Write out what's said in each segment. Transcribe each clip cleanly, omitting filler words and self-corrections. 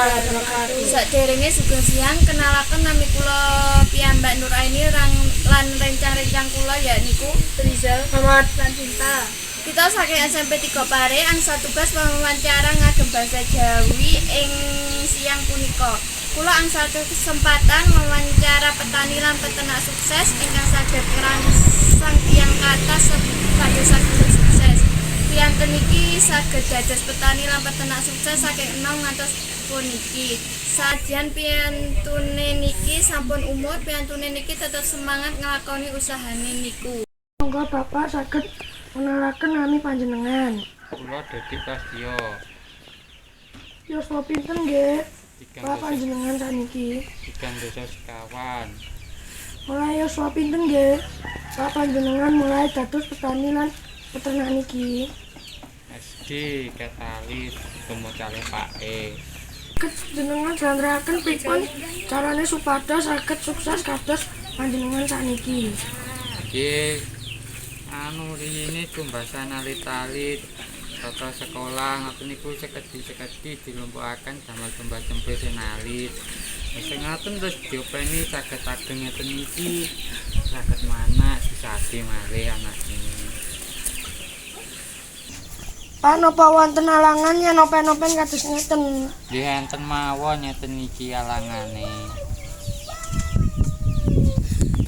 Wabarakatuh. Saderenge sugeng siang, kenalaken nami kula piyambak Nur Aini rang, lan rencang-rencang kula yakniku Rizal Ahmad. Lan Cinta. Kita saking SMP 3 Pare angsal tugas wawancara ngagem basa Jawi ing siang punika. Kula angsal kesempatan wawancara petani lan peternak sukses ingkang saged ngrangsang tiyang kathah supados saged sukses. Piyantun niki saged dados petani lan peternak sukses saking enom ngantos puniki. Sajan piyantune niki sampun umur, piyantune niki tetep semangat nglakoni usahane niku. Monggo Bapak saged ngenalaken nami panjenengan. Kula Dedik Prastyo. Yuswa pinten nggih? Tigang Pak dasa, panjenengan saniki. 39. Mulai yuswa pinten nggih? Pak panjenengan mulai dados petani lan peternak niki? SD ket alit ketemu kalih Pak E. Saged jenengan jlantrehaken pripun carane supados saged sukses kados panjenengan saniki? Nggih, anu, riyine tumbasan alit-alit tata sekolah ngoten niku sekedhi-sekedhi dilumpukaken damel tumbas cempe sing alit. Wis ngoten terus diopeni saged ageng ngeten iki, saged manak disade malih anake. Pak, napa wonten alangan yen open-open kados ngeten? Nggih, enten mawon ngeten iki alangane.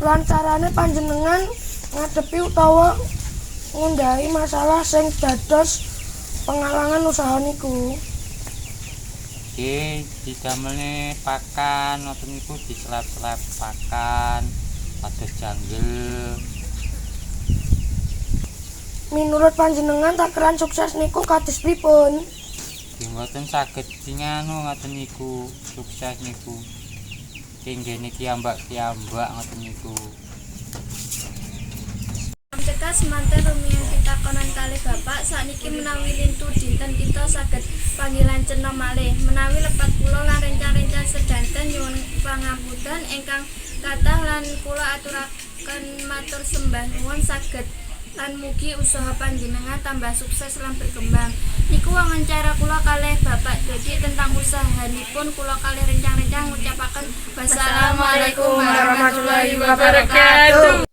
Lan carane panjenengan ngadepi utawa ngundhahi masalah sing dados pengalangan usaha niku? Nggih, didamelne pakan ngoten niku, diselep-selep pakan kados janggel. Minurut panjenengan, takeran sukses niku kados pripun? Nggih mboten saged dinganu ngoten niku, sukses niku. Tenggene kiyambak-kiyambak ngoten niku. Cekap semanten rumiyin pitakonan kalih Bapak. Sakniki menawi lintu dinten kita saged panggilan cena malih. Menawi lepat kula lan rencang-rencang sedanten nyuwun pangapunten ingkang kathah lan kula aturaken matur sembah nuwun saged lan mugi usaha panjenengan tambah sukses lan berkembang. Niku wawancara kula kalih Bapak Dodi tentang usahanipun. Kula kalih rencang-rencang ngucapaken wassalamualaikum warahmatullahi wabarakatuh.